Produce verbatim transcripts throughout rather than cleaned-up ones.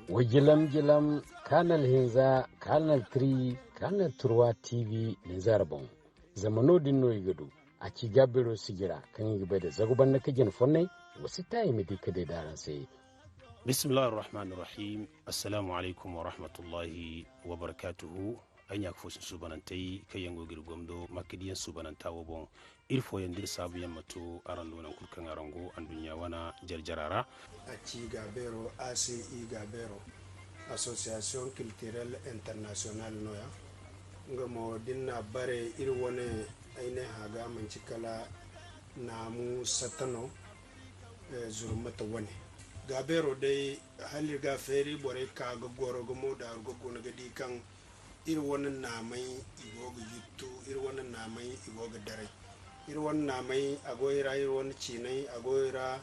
Wa jilam jilam, Kanal Hinza, Kanal Tri, Kanal Turwa T V Nizer boŋ. Zama noodin no i ga du. A ci gaabiro sijira, kaŋ i ga bay da zagu banda ka jina fonnay, wa si ta i ma di ka deeda araŋ se. Bismillahir Rahmanir Rahim. Assalamu alaikum wa rahmatullahi wa barakatuhu. Ay ɲa ka fo sin suubanantey kaŋ yaŋ go ga iri gomdo maakadiyaŋ suubananta wo boŋ. Iri fooyaŋ da iri saabuyaŋ ma to araŋ do nangu kulu kaŋ araŋ go anduɲɲa wane jarjara ra. A ci gaabeero, A C I gaabeero, Association Culturelle Internationale nooya. Nga mo da ni n'a bare iri wane, ay ne hã ga manti kala naamu satta no, eh, zurmata wane. Gaabeero day, hala iri ga a feeri borey ka ga goro ga mo daaru ga guna ga di kaŋ iri wane naamey i go ga yuttu, iri wane naamey i go ga daray. Iri wane naamey a go i ra, iri wane ciinay a go i ra,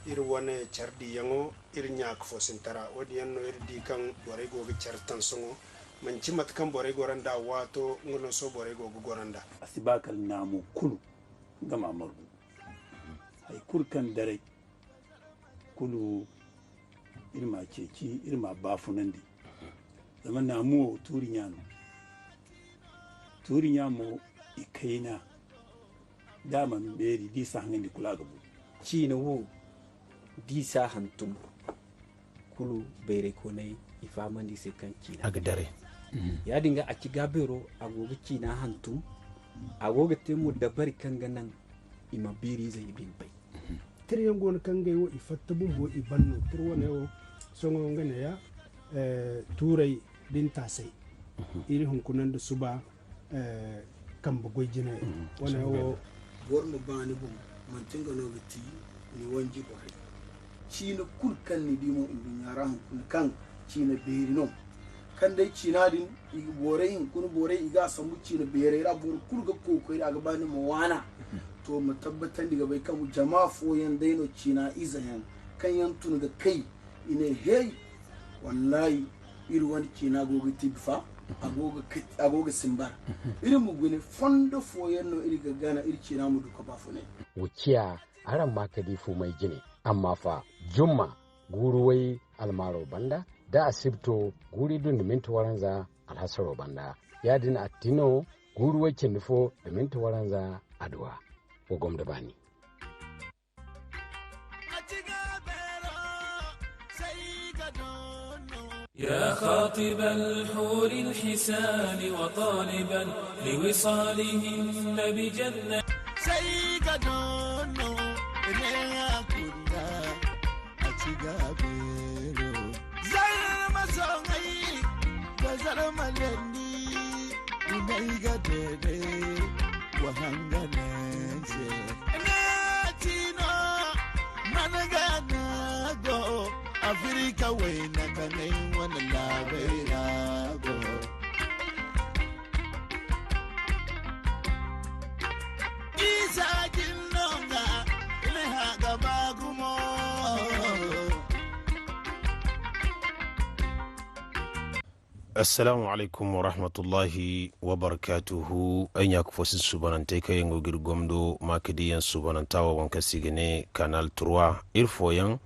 iri wane care diyaŋo, iri ɲa ka fo sintara. Wo-din yaŋ no iri di kaŋ borey go ga care taŋ sohõ. Manti mate kaŋ borey goro nd'a waato, nga no sohõ borey go ga goro nd'a. A si ba kala naamo kulu nga ma margu. Hay kulu kaŋ daray kulu, iri m'a ceeci, iri m'a baafunandi. Zama naamu wo tuuri ɲa no. Tuuri ɲa mo, i kayna, da a mana beeri, da i si a haŋandi kulu a ga bu. Ciina wo, da i si a hantum, kulu bayraykooney i fahamandi i se kaŋ ciina a ga daray. Yaadin ga, a ci gaabeero, a go ga ciina hantum, a go ga te mo dabari kaŋ ga naŋ i ma beeriizey din bay. Tirayaŋ go no kaŋ ngey wo i fatta bumbo i ban no. Tira wane wo, sohõ nga neeya, eh, tuuray da ni taasay. Iri hunkuna nda suba, eh, kambe goy jine. Wane wo. Boro ma ba ni boŋ, manti nga no ga ti ni wanji borey. Ciina kulu kaŋ ni di mo nduɲɲa ra, hunkuna kaŋ ciina beeri no. Kaŋ day ciina din, i ga borey, hunkuna borey, i ga a sambu ciina beerey ra, boro kulu ga kookari, a ga ba ni ma waana. To, ma tabbatandi ga bay kaŋ jama fooyaŋ day no ciina ize yaŋ, kaŋ yaŋ tun ga kay, i ne, hey, wallahi, iri wane ciina go ga tibi fa, a go ga kat-, a go ga simbar. Iri ma gune fondo fooyaŋ no iri ga gana, iri ciina ma du ka baafunay. Wa ciya, araŋ ma ka di fumay jine, amma fa, jumma, guuru way almaaro banda, da asibto guuru iddu nda minti waranza alhasaro banda. Yaadin attino guuru way cindi fo nda minti waranza adduwa. Wa gomda baani. يا خاطب الحور الحسان وطالبا لوصالهن بجنة. Sai ga dono ne ya kunda a ci gabero. Zarma songai ga zarma lendi. Unai ga dede wa hanga ne se. Ne tino man ga na go Afirika wayna kanai wani labai rago. Isa kin nonga ne ha gaba gumo. Assalamu alaikum wa rahmatullahi wa barakatuhu. Ay ɲa ka fo sin suubanantey kaŋ yaŋ go ga iri gomdo ma ka di yaŋ suubananta wo, waŋ kaŋ se i ga ne Canal trois. Iri fooyaŋ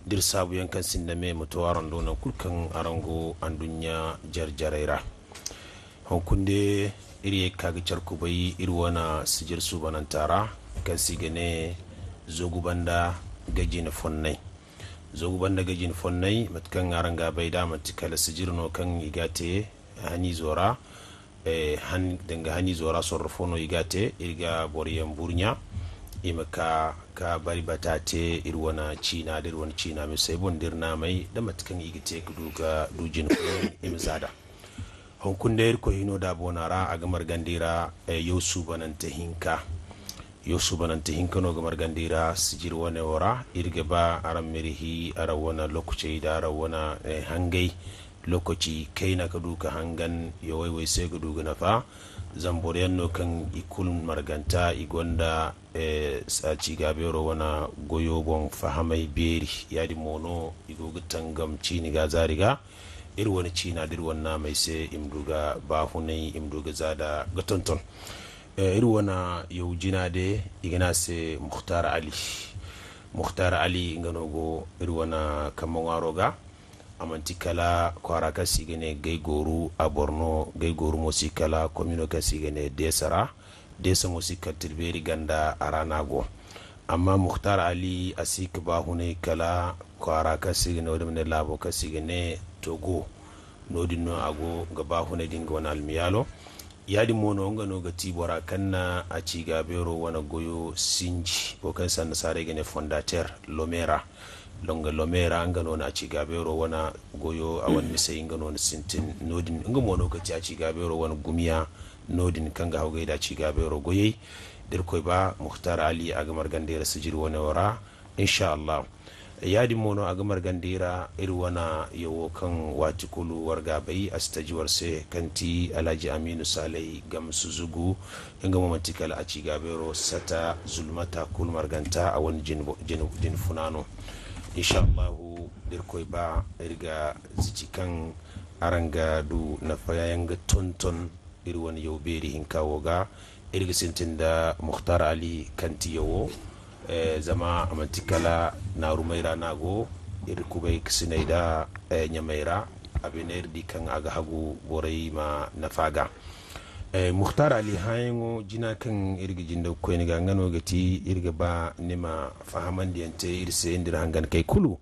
da iri saabuyaŋ kaŋ sinda me ma to araŋ do nangu kulu kaŋ araŋ go anduɲɲa jare-jarey ra. Hunkuna day iri ye ga ka ga care kubay iri wane sijir suubananta ra, kaŋ se i ga ne Zagu banda ga jine fonnay. Zagu banda ga jine fonnay, mate kaŋ araŋ ga a bay, da manti kala sijir no kaŋ i ga a te haniizo ra, eh, han-, danga haniizo ra sorro fo no i ga a te, iri ga boroyaŋ burɲa, i ma ka, ka bari bata te iri wane ciina, da iri wane ciina misey boŋ, da iri naamey, da mate kaŋ i ga te ka du ga du jine fonnay, i ma za nd'a. Hunkuna day Irkoy hino da a boona ra, a ga margandi ra, eh, yaw suubanante hinka. Yaw suubanante hinka no ga margandi ra sijir wane wo ra. Iri ga ba araŋ m'iri hi, araŋ wane lokacey da araŋ wane, eh, hangey. Lokaci kayna ka du ka hangan yawey wo se ga du ga nafa. Zama boroyaŋ no kaŋ i kulu marganta, i gonda, eh, s-, a ci gaabeero wane goyo boŋ fahamay beeri. Yaadin mo no i go ga tangam ciini ga zaari ga. Iri wane ciina da iri wane naamey se, i ma du ga baafunay, i ma du ga za nd'a ga tonton. Eh, iri wane yaw jina day, i ga ne a se Mukhtar Ali. Mukhtar Ali, nga no go iri wane kambe ŋwaaro ga. A manti kala kwaara kaŋ se i ga ne Gaygooru, a boro no. Gaygooru mo si kala komino kaŋ se i ga ne Deesa ra. Deesa mo si kala Tilbeeri ganda a ra no a go. Amma Mukhtar Ali, a si ga baahunay kala kwaara kaŋ se i ga ne, wala i ma ne laabo kaŋ se i ga ne Togo. Noodin no a go ga baahunay da nga wane almiyaalo. Yaadin mo no, nga no ga ti bora kaŋ na a ci gaabeero wane goyo sinji, wo kaŋ se annasaarey ga ne fondateur, Lome ra. Donga Lome ra, nga no na a ci gaabeero wane goyo, a wane misey, nga no na sintin noodin. Nga mo no ga ti a ci gaabeero wane gumiya noodin, kaŋ ga hawgay da a ci gaabeero goyey. Da Irkoy ba, Mukhtar Ali a ga margandi iri sijiri wane wo ra, insha Allah. Yaadin mo no a ga margandi iri, iri wane yawo kaŋ waati kulu war ga a bay, a si taji war se, kaŋ ti Alhaji Aminu Saley Gamsu Zugu. Nga mo manti kala a ci gaabeero sata zulmata kulu marganta a wane jin, jin, jin funa no. Insha Allahu, da Irkoy ba, iri ga zici kaŋ araŋ ga du nafa yaŋ ga tonton iri wane yaw beeri hinka wo ga. Iri ga sintin da Mukhtar Ali kaŋ ti yawo, eh, zama a manti kala naaru may ra no a go. Iri kubay ga sinay da, eh, ɲamay ra. A bine iri di kaŋ a ga hagu borey ma nafa ga. Eh, Mukhtar Ali, hããyaŋo jina kaŋ iri ga jinde ga koy ni ga, nga no ga ti iri ga ba ni ma fahamandiyaŋ te iri se, nda iri hangankey kulu.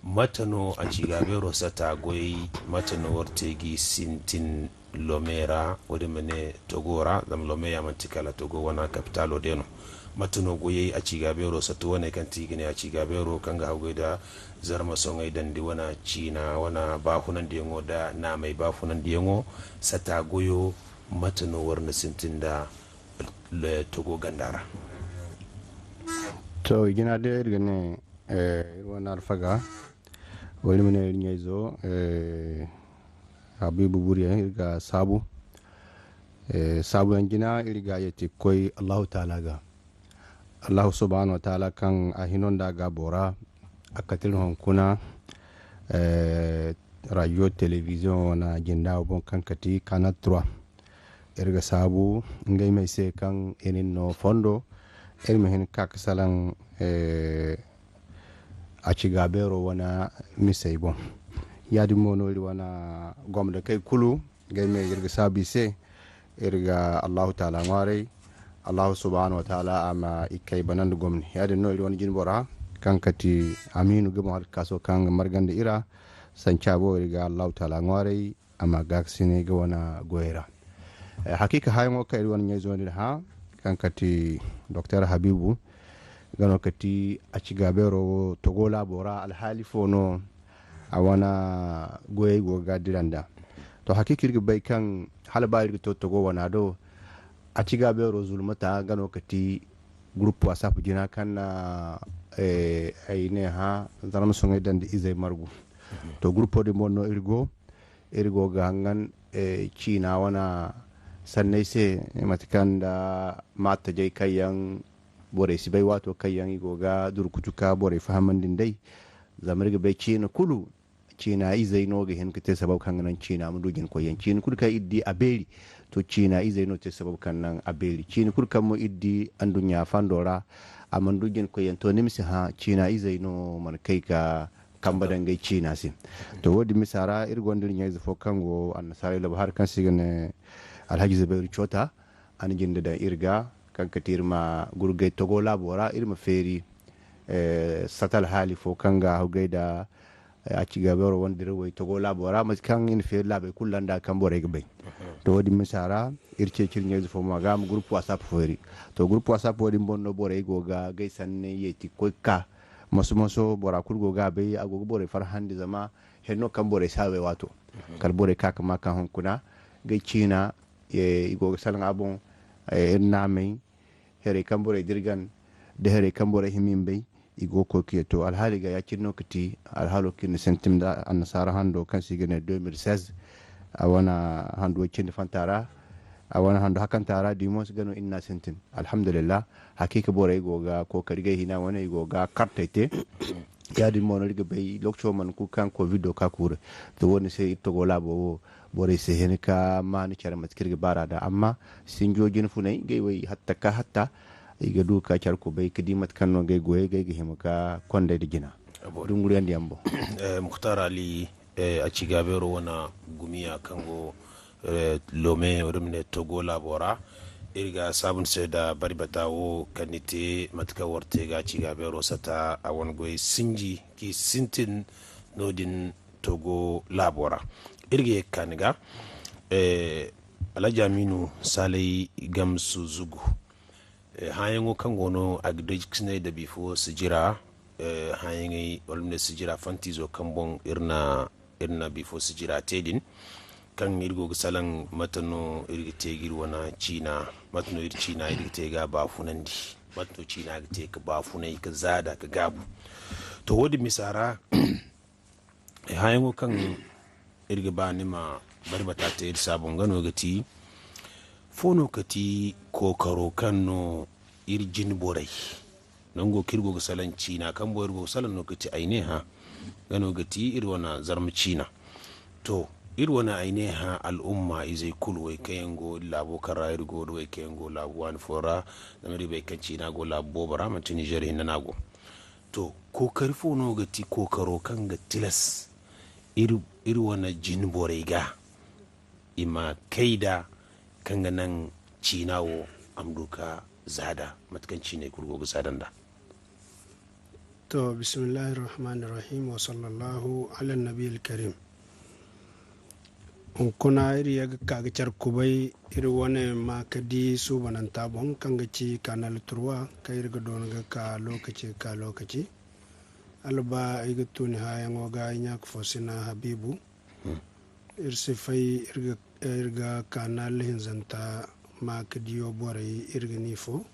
Mate no a ci gaabeero sata goyey, mate no war te g'i sintin Lome ra, wo-din ma ne Togo ra, zama Lome ya manti kala Togo wane kapitaalo day no. Mate no goyey a ci gaabeero sata wane kaŋ ti i ga ne a ci gaabeero kaŋ ga haggoy da zarma soŋay dandi wane ciina wane baafunandiyaŋo da naamay baafunandiyaŋo sata goyo, mate no war na sintin da le Togo ganda ra? To, i jina day iri ga ne, eh, iri wane alfaga, wala iri ma ne iri ɲayzo, eh, Habiibu Buryaŋ, iri ga saabu. Eh, saabuyaŋ jina, iri ga yeeti ga koy Allahu Taala ga. Allahu Subhaanahu wa Taala kaŋ a hino nda a gaabo ra, a kate iri hunkuna, eh, radio, télévision wane jinda wo boŋ kaŋ kati Canal trois. Iri ga saabu ngey me se kaŋ iri n'iri no fondo, iri ma hin ka ga salaŋ, eh, a ci gaabeero wane misey boŋ. Yaadin mo no iri wane gomnakey kulu, ngey me iri ga saabu i se, iri ga Allahu Taala ŋwaaray, Allahu Subhaanahu wa Taala a ma i kay bana nda gomni. Yaadin no iri wane jinbora, kaŋ kati Amiinu ga boŋ hari kaaso kaŋ ga margandi i ra, sancaabo iri ga Allahu Taala ŋwaaray, a ma gaakasinay ga wane goyey ra. Eh, hakiika, haayaŋo kaŋ iri wane ɲayzo no iri hã, kaŋ kati Doktor Habiibu, nga no kati a ci gaabeero wo Togo laabo ra, alhaali fo no a wane goyey go ga dira nd'a. To, hakiika, iri ga bay kaŋ hala ba iri ga to Togo wana do, a ci gaabeero zulmata, nga no kati groupe WhatsApp jina kaŋ na, eh, ay ne hã, zarma soŋay dandi izey margu. To, groupo din boŋ no iri go, iri go ga hangan, eh, ciina wane sanney se, mate kaŋ nda maatajey kaŋ yaŋ borey si bay waato kaŋ yaŋ i go ga durkutu ka borey fahamandi nd'ey. Zama iri ga bay ciina kulu, ciina izey no ga hin ga te sabab kaŋ ga naŋ ciina ma du jina koyyaŋ. Ciina kulu kaŋ iri di a beeri, to, ciina izey no te sabab kaŋ naŋ a beeri. Ciina kulu kaŋ mo iri di anduɲɲa fando ra, a mana du jina koyyaŋ, to, ni ma si hã, ciina izey no mana kay ga kambe daŋ ngey ciina se. To, wo-din misa ra, iri gonda iri ɲayze fo kaŋ go annasaarey labo hari kaŋ se i ga ne Alhaji Zubairu Cota, a na jinde daŋ iri ga, kaŋ kati iri ma gurgay Togo laabo ra, iri ma feeri, eh, sata alhaali fo kaŋ ga haggoy da, eh, a ci gaabeero wane dirawey Togo laabo ra, mate kaŋ i na feeri laabey kulu ra nda kaŋ borey ga bay. To, wo-din misa ra, iri ceeci iri ɲayze fo mo a ga a ma groupe WhatsApp feeri. To, groupe WhatsApp wo-din boŋ no borey go ga gay sanney yeeti ga koy ga ka, moso-moso, bora kulu go ga a bay, a go ga borey farhandi, zama henno kaŋ borey si a bay waato. Kala borey ka ga ma ka hunkuna, gay ciina, eh, i go ga salaŋ a boŋ, eh, iri naamey, herey kaŋ borey dirgan, da herey kaŋ borey hima i ma bay, i go ga koy ga ye. To, alhaali ga ya-cine no ga ti, alhaalo kaŋ iri na sintin nda annasaara hando kaŋ se i ga ne deux mille seize, a wane hando cindi fanta ra, a wane hando hakanta ra, du moins ga no iri n'a sintin. Alhamdulillah, hakiika borey go ga kookari gay hina wane, i go ga kartey te. Yaadin mo no iri ga bay, lookaco mana kulu kaŋ covid do ka kuuru. To, wo-din se iri Togo laabo wo, borey si hin ka maanu care mate kaŋ iri ga baar'a nd'a. Amma sinjo jine funay, ngey wo hatta ka hatta, I ga du ka care kubay ka di mate kaŋ no ngey goyey ga, ay ga hima ka kondey nda jina. Dunguriyandiyaŋ boŋ. Eh, Muktar Ali, eh, a ci gaabeero wane gumiya kaŋ go, eh, Lome, wala ma ne Togo laabo ra. Iri ga saabu ni se nda bari bata wo kaŋ ni te, mate kaŋ war te ga a ci gaabeero sata, a wane goy sinji kaŋ i sintin no-din Togo laabo ra. Iri ga ye ga ka ni ga, eh, Alhaji Aminu Saley Gamsu Zugu. Eh, hããyaŋo kaŋ go no a ga dajiksinay nda bifo sijira, eh, hããyaŋey, wala ma ne sijira fantiizo kaŋ boŋ iri na, iri na bifo sijira te din, kaŋ iri go ga salaŋ mate no iri ga te ga iri wane ciina, mate no iri ciina iri ga te ga a baafunandi, mate no ciina ga te ka baafunay, ka zaada, ka gaabu. To, wo-din misa ra, hããyaŋo kaŋ iri ga ba ni ma bari bata te iri se a boŋ, nga no ga ti, fo no ka ti kookaro kaŋ no iri jine borey, nango kaŋ iri go ga salaŋ ciina, kaŋ boŋ iri go ga salaŋ no ka ti ay ne hã, nga no ga ti iri wane zarma ciina. To, iri wane ay ne hã al'umma izey kulu, wey kaŋ yaŋ go iri laabo kaŋ ra iri go, da wey kaŋ yaŋ go laabu waani fo ra, zama iri bay kaŋ ciina go laabu boobo ra, manti Nizer hinne no a go. To, kookari fo no ga ti kookaro kaŋ ga tilas iri, iri wane jine borey ga, i ma kay nd'a, kaŋ ga naŋ ciina wo a ma du ka zaada, mate kaŋ ciiney kulu go ga zaada nd'a? To, bismillahi rahmani rahim, wa sallallahu ala nabiyil karim. Hunkuna iri ye ga ka ga care kubay iri wane ma ka di suubananta boŋ, kaŋ ga ci Canal trois, kaŋ iri ga doona ga ka lokaci ga ka lokaci. Hala ba ay ga tun ni hããyaŋo ga, ay ɲaaka fo sina Habibu. Hmm. Iri si fay, iri ga, iri ga Canal hinzanta ma ka diyo borey, iri ga ni fo.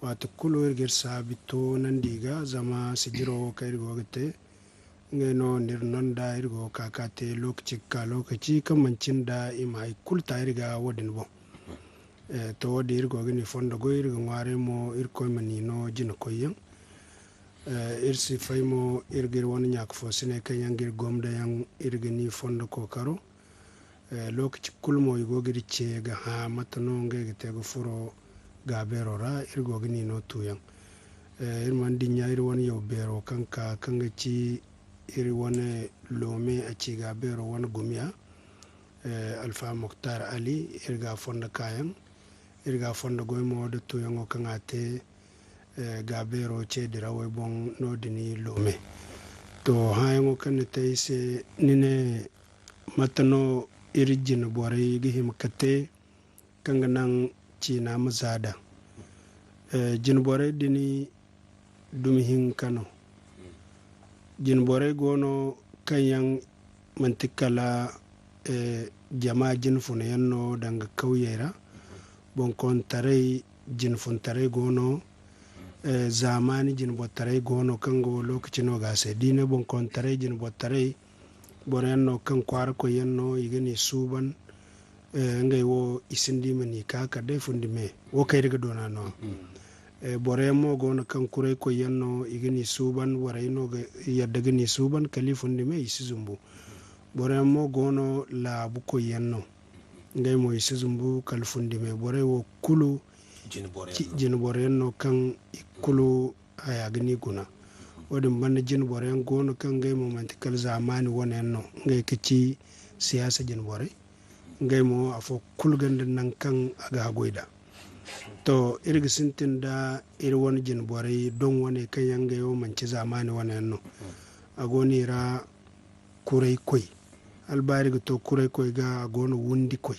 Waati kulu iri ga iri saabi toonandi i ga, zama sijiro wo kaŋ iri go ga te, ngey no no iri no nd'a iri go ga ka, ka te lokaci ga ka lokaci, kaŋ manci nda i ma hay kulu ta iri ga wo-din boŋ. Eh, to, wo-din iri go ga ni fondo goy, iri ga ŋwaaray mo, Irkoy ma ni no jina koyyaŋ. Eh, iri si fay mo, iri ga iri wane ɲaaka fo sinay kaŋ yaŋ ga iri gomda yaŋ, iri ga ni fondo kookaro. Eh, lokaci kulu mo i go ga iri ce ga hã mate no ngey ga te ga furo gaabeero ra, iri go ga ni no tuuyaŋ. Eh, iri mana dinya iri wane yaw beero kaŋ ka, kaŋ ga ci iri wane Lome a ci gaabeero wane gumiya, eh, Alfa Muktar Ali, iri ga a fondo kaayaŋ, iri ga a fondo goy mo nda tuuyaŋo kaŋ a te, eh, gaabeero ce dirawey boŋ no-din Lome. To, hããyaŋo kaŋ ni te ay se, ni ne, mate no iri jine borey ga hima ka te kaŋ ga naŋ ciina ma zaada? Eh, jine borey din dumi hinka no. Jine borey go no kaŋ yaŋ manti kala, eh, jama jine funa yaŋ no danga kawyey ra. Boŋkoontaray, jine funtaray go no, eh, zaamaani jine bortaray go no kaŋ ga wo lokaci no ga a se. Da i ne boŋkoontaray, jine bortaray, boro yaŋ no kaŋ kwaara koy yaŋ no, i ga ni suuban, eh, ngey wo, i sinda i ma ni ka kala day fundi me. Wo kaŋ iri ga doona no. Mhm. Eh, boro yaŋ mo go no kaŋ kuray koy yaŋ no, i ga ni suuban, borey no ga yadda ga ni suuban, kala i fundi me, i si zumbu. Boro yaŋ mo go no laabu koy yaŋ no, ngey mo i si zumbu kala fundi me. Borey wo kulu jine boro yaŋ no kaŋ i kulu haya ga ni guna. Wo-din banda jine boro yaŋ go no kaŋ ngey mo manti kala zaamaani wane yaŋ no, ngey ka ci siyaasa jine borey. Ngey mo afo kulu gonda nangu kaŋ a ga haggoy nd'a. To, iri ga sintin nda iri wane jine borey doŋ wane kaŋ yaŋ ngey wo manti zaamaani wane yaŋ no. A go no i ra kuray koy. Hala ba iri ga to kuray koy ga, a go no wundi koy.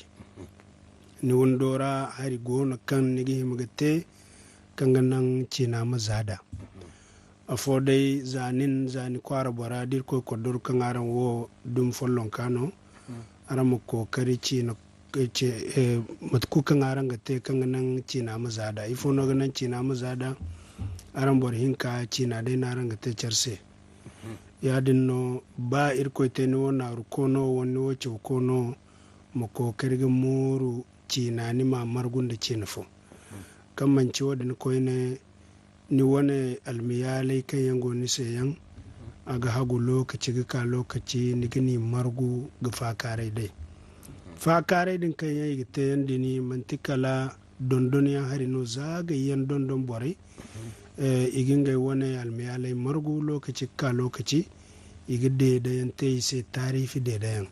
Ni windo ra hari go no kaŋ ni ga hima ga te kaŋ ga naŋ ciina ma zaada. Afo day, za nin, za ni kwaara bora, da Irkoy koddoro kaŋ araŋ wo dumi follonka no, araŋ ma kookari ciina, ce, eh, mate kulu kaŋ araŋ ga te kaŋ ga naŋ ciina ma zaada. Ifo no ga naŋ ciina ma zaada? Araŋ boro hinka ciina day no araŋ ga te care se. Yaadin no, ba Irkoy te ni wo naaru koono, wala ni wo caw koono, ma kookari ga mooru ciina, ni ma margu nda ciina fo. Kaŋ manci wo-din koyne, ni wane almiyaaley kaŋ yaŋ go ni se yaŋ, a ga hagu lokaci ga ka lokaci, ni ga ni margu ga faakaaray day. Faakaaray din kaŋ yaŋ i ga te yaŋ din, manti kala dondonyaŋ hari no, za gayyaŋ dondon borey. Eh, i ga ngey wane almayaaley margu lokaci ga ka lokaci, i ga deedayaŋ te i se, taariifi deedayaŋ.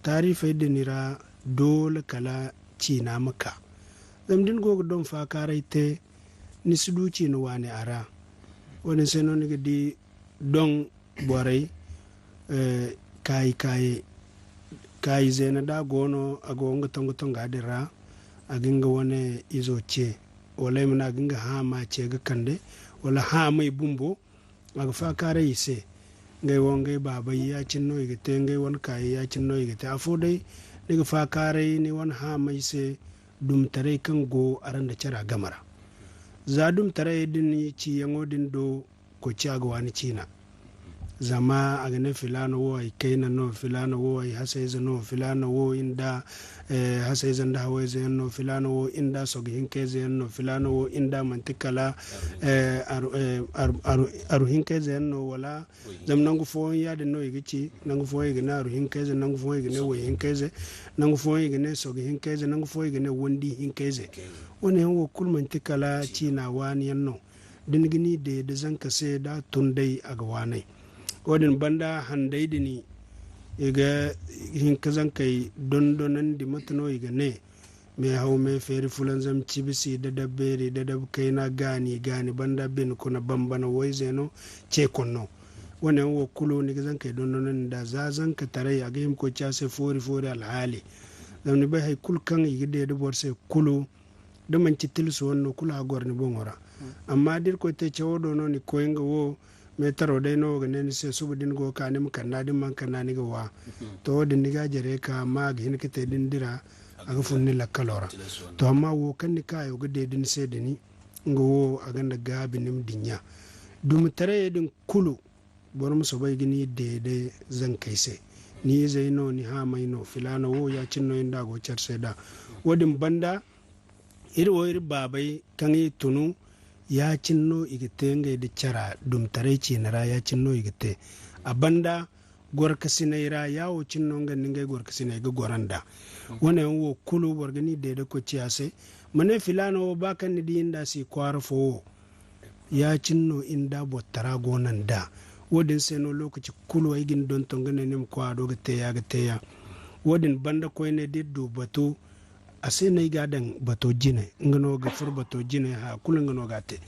Taariifey din ra, doole kala ciina ma ka. Zama da ni go ga doŋ faakaaray te, ni si du ciina waani a ra. Wo-din se no ni ga di doŋ borey, eh, kaayi, kaayi, kaayi zeena da a go no, a go nga tongo-tonga din ra, a ga nga wane izo ce, wala ay ma ne a ga nga haama ce ga kande, wala haamay bumbo, a ga faakaaray i se. Ngey wo, ngey baabey ya-cine no i ga te, ngey wane kaayey ya-cine no i ga te. Afo day, ni ga faakaaray ni wane haamay se, dumtaray kaŋ go araŋ nda cara game ra. Za dumtaray din ciyaŋo din do, koy ci a ga waani ciina. Zama a ga ne, filaana wo ay kayna no, filaana wo ay hasayze no, filaana wo iri nda, eh, hasayze nda hawayze yaŋ no, filaana wo iri nda sogo hinkayze yaŋ no, filaana wo iri nda manti kala, eh, aru, eh, aru, aru, aru hinkayze yaŋ no, wala zama nangu fooyaŋ yaadin no i ga ci, nangu fooyaŋ i ga ne aru hinkayze, nangu fooyaŋ i ga ne way hinkayze, nangu fooyaŋ i ga ne sogo hinkayze, nangu fooyaŋ i ga ne wandi hinkayze. Wo-ne yaŋ wo kulu manti kala ciina waani yaŋ no. Da ni ga ni deede zanka se, da a tun day, a ga waanay. Wo-din banda, handay din, i ga hin ka zankey dondonandi, mate no i ga ne? Me haw, me feeri, fulanzam, cibisi, dadab beeri, dadab kayna, gaani, gaani banda, bine kuna, bambana, wayze no, ce konno. Wo-ne yaŋ wo kulu, ni ga zankey dondonandi nd'a. Za zankataray, a ga hima koy ci a se foori-foori alhaali. Zama ni bay, hay kulu kaŋ i ga deede boro se kulu, da manci tilas wane no, kulu a goro ni boŋo ra. Amma da Irkoy te cawo do no ni koy, nga wo, meetaro day no wo ga ne ni se, suba da ni go ga ka, ni ma kand'a, da ni mana kand'a, ni ga wa. To, wo-din ni ga a jare ka, amma a ga hin ka te da ni dira, a ga fun ni lakkalo ra. To, amma wo kaŋ ni kaayo ga deede ni se da ni, nga wo, a gonda gaabi ni ma dinya. Dumataray din kulu, boro ma soobay ga ni deede zankey se. Ni izey no, ni haamay no, filaana wo, ya-cine no iri nda a go care se nd'a. Wo-din banda, iri wo, iri baabey kaŋ i tunu, ya-cine no i ga te ngey nda cara, dumataray ciine ra, ya-cine no i ga te. A banda, gorkasiney ra, ya-wo cine no nga nda ngey gorkasiney ga goro nd'a. Wo-ne yaŋ wo kulu, boro ga ni deede koy ciya se. Ma ne, filaana wo, ba kaŋ ni di iri nda si kwaara fo wo, ya-cine no iri nda boro tara go no nd'a. Wo-din se no, lokaci kulu ay ga ni donton ga ne ni ma koy a do ga te ya, ga te ya. Wo-din banda koyne, da iri du bato, a se no ay ga a daŋ bato jine. Nga no ga furo bato jine, haya kulu nga no ga a te.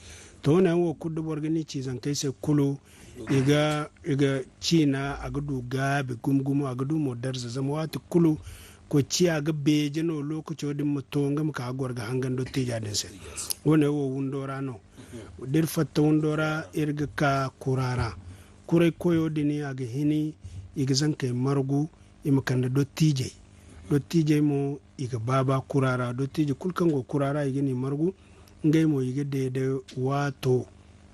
To, wo-ne yaŋ wo kulu, da boro ga ni ci zankey se kulu, i ga, i ga ciina, a ga du gaabi gumo-gumo, a ga du mo darza. Zama waati kulu, koy ciya ga beeje no, lokaco din ma to, nga ma ka ga goro ga hangan dottija din se. Wo-ne wo windo ra no. Da iri fatta windo ra, iri ga ka kura ra. Kuray koyo din, a ga hini, i ga zankey margu, i ma kande dottijey. Dottijey mo, i ga baaba kura ra. Dottiji kulu kaŋ go kura ra, i ga ni margu. Ngey mo, i ga deede waato,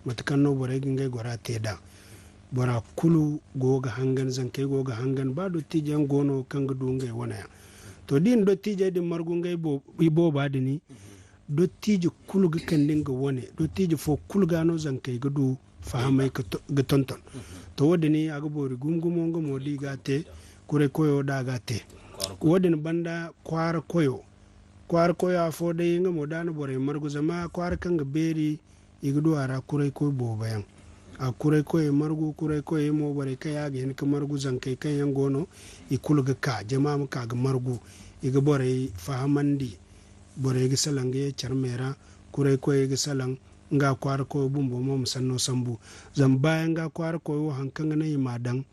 mate kaŋ no borey ga ngey gora te nd'a. Bora kulu go ga hangan, zankey go ga hangan, ba dottijayaŋ go no kaŋ ga du ngey wane yaŋ. To, da i na dottijey din margu ngey bo-, ibooba din, dottiji kulu ga kande nga wane, dottiji fo kulu ga no zankey ga du fahamay ga to-, ga tonton. To, wo-din a ga boori gumo-gumo, nga mo da i ga a te, kuray koyo da a ga a te. Wo-din banda kwaara koyo. Kwaara koyo afo day, nga mo da a na borey margu, zama kwaara kaŋ ga beeri, i ga du a ra kuray koy boobo yaŋ. A kuray koyey margu, kuray koyey mo, borey kaŋ yaŋ a ga hin ga margu, zankey kaŋ yaŋ go no, i kulu ga ka, jama ma ka ga margu. I ga borey fahamandi, borey ga salaŋ ga ye care me ra, kuray koyey ga salaŋ nga kwaara koyo bumbo mo ma sanno sambu. Zama baayaŋ ga kwaara koyo wo, haŋ kaŋ ga naŋ i m'a daŋ,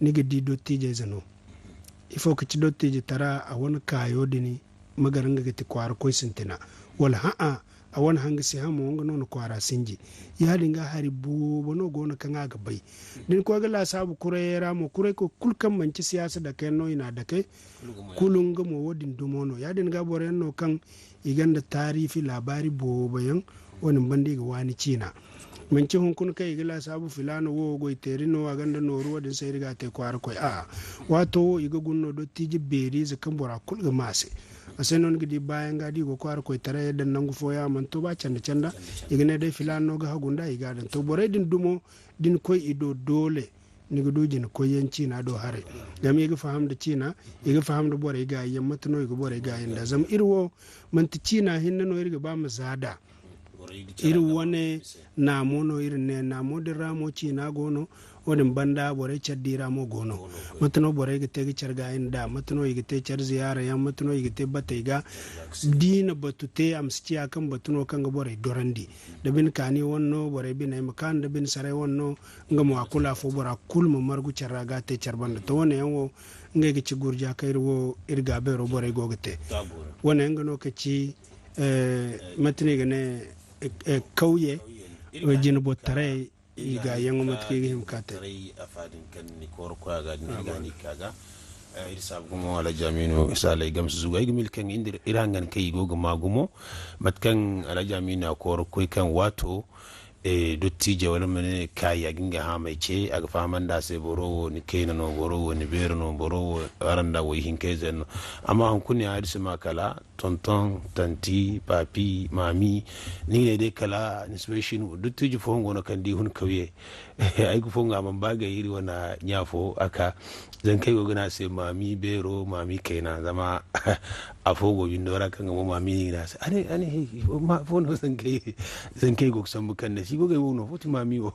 ni ga di dottijey ize no. Ifo ka ci dottijitara? A wane kaayo din, ma gar nga ga ti kwaara koy sintina. Wala ha'a, a wane hanga si hamo, nga no na kwaara sinji. Yaadin ga hari boobo no go no kaŋ a ga bay. Da ni koy ga laasaabu kurayey ra mo, kuray koy kulu kaŋ manci siyaasa dakeyaŋ no i n'a dake, kulu nga mo wo-din dumo no. Yaadin ga boroyaŋ no kaŋ i gonda taariifi laabaari boobo yaŋ, wo-din banda i ga waani ciina. Manci hunkuna kaŋ i ga laasaabu filaana wo goy teeri no, a gonda nooru, wo-din se iri ga a te kwaara koy. A'a, waato wo i ga guna no dottiji beeri ize kaŋ bora kulu ga maa a se. A se no ni ga di baayaŋ ga da i go kwaara koytaray daŋ nangu fooyaŋ, a mana to ba canda-canda. I ga ne day filaana no ga hagu nd'a, i ga a daŋ. To, borey din dumo, da ni koy i do, doole ni ga du jina koyyaŋ ciina do haray. Zama i ga faham nda ciina, i ga faham nda borey gaayiyaŋ, mate no i ga borey gaayi nd'a. Zama iri wo, manti ciina hinne no iri ga ba ma za nd'a. Iri wane naamo no iri ne, naamo din ra mo ciina go no, wo-din banda borey care di ra mo go no. Mate no borey ga te ga care gaayi nd'a, mate no i ga te care ziyaara yaŋ, mate no i ga te batey ga. D'i na batu te, a ma si ciya kaŋ batu no kaŋ ga borey dorandi. Da bine kaani wane no, borey biney ma kaan, da bine saray wane no, nga mo a kulu afo bora kulu ma margu care ra ga a te care banda. To, wane yaŋ wo, ngey ga ci gurja kaŋ iri wo, iri gaabeero borey go ga te. Wane yaŋ ga no ka ci, eh, mate no i ga ne, eh, eh, kawye, jine bottaray, i ga yaŋo mate kaŋ i ga hima ka te. Taray afa din kaŋ ni kooro koy a ga din, iri ga ni ka ga. Eh, iri saabu gumo Alhaji Aminu Isa Alay Gamsu Zuga. Ay ga mil kaŋ iri hangan kaŋ i go ga ma gumo. Mate kaŋ Alhaji Aminu a kooro koy kaŋ waato, eh, dottijo wala ma ne kaayi a ga nga haamay ce, a ga fahamandi a se boro wo ni kayna no, boro wo ni beero no, boro wo araŋ da wo ihinka ize no. Amma hunkuna ya iri si ma kala, tonton, tanti, papi, mami, ni ga ne day kala ni si bay shin, dottijo fooyaŋ go no kaŋ da i hun kawye. Ay ga fo nga man ba gay iri wane ɲa fo a ka. Zankey go ga ne a se mami beero, mami kayna, zama afo go bindo ra kaŋ ga mo mami no i ga ne a se. Ane, ane, hey, ma, fo no zankey, zankey go ga sambu kaŋ ne si go gay wo no, fo ti mami wo.